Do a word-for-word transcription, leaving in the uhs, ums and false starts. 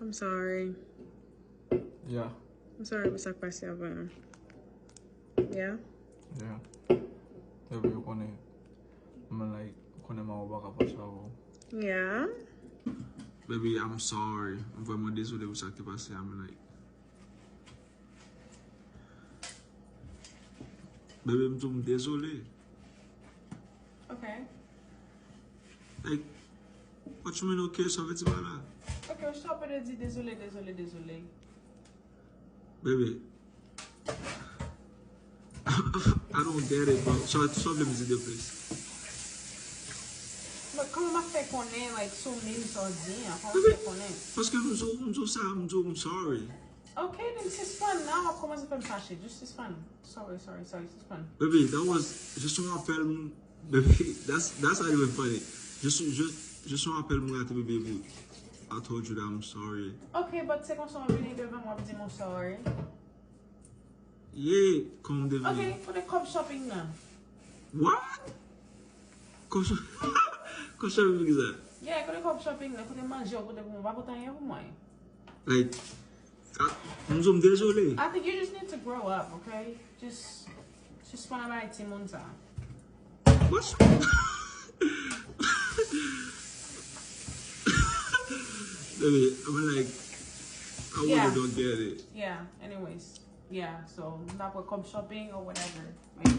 I'm sorry. Yeah. I'm sorry pou sa k pase avan. Yeah. Yeah. Baby, ou konnen. Mwen like, ou konnen mwen pa ka fè sa avè w. Yeah. Baby, I'm sorry. Mwen vrèman dezole pou sa ki te pase. I'm like, baby, m di w m dezole. Okay. Like, what you mean, okay? Sa vle di pa la. Okay, w stop de di dezole, dezole, dezole. Baby, I don't get it, bro. Sa, sa vle m di de plis. But kòman m ap fè konnen, like, sou min sa w di an? Kòman m ap fè konnen? Paske m di w, m di w sa, m di w, I'm sorry. Okay, then sispann nan, w ap kòmanse fè m fache. Just sispann. Sorry, sorry, sorry, sispann. Baby, that was just yon apèl. Baby, that's that's not even funny. Just just just yon apèl mwen rate, baby. I told you that I'm sorry. Okay, but se konsa w vini devan m w ap di m sorry. Yeah, kòman w te vini? Okay, kote kòb shopping nan? What? Kòb sho- kòb shopping ki sa? Yeah, kote kòb shopping nan? Kote manje w pote pou mwen? W pa pote anyen pou mwen. Like, ah, m di w m dezole. I think you just need to grow up, okay? Just sispann bay timoun sa. What's Baby, I'm like, I really Yeah. Don't get it. Yeah, anyways. Yeah, so m ta pran kòb shopping or whatever. Like,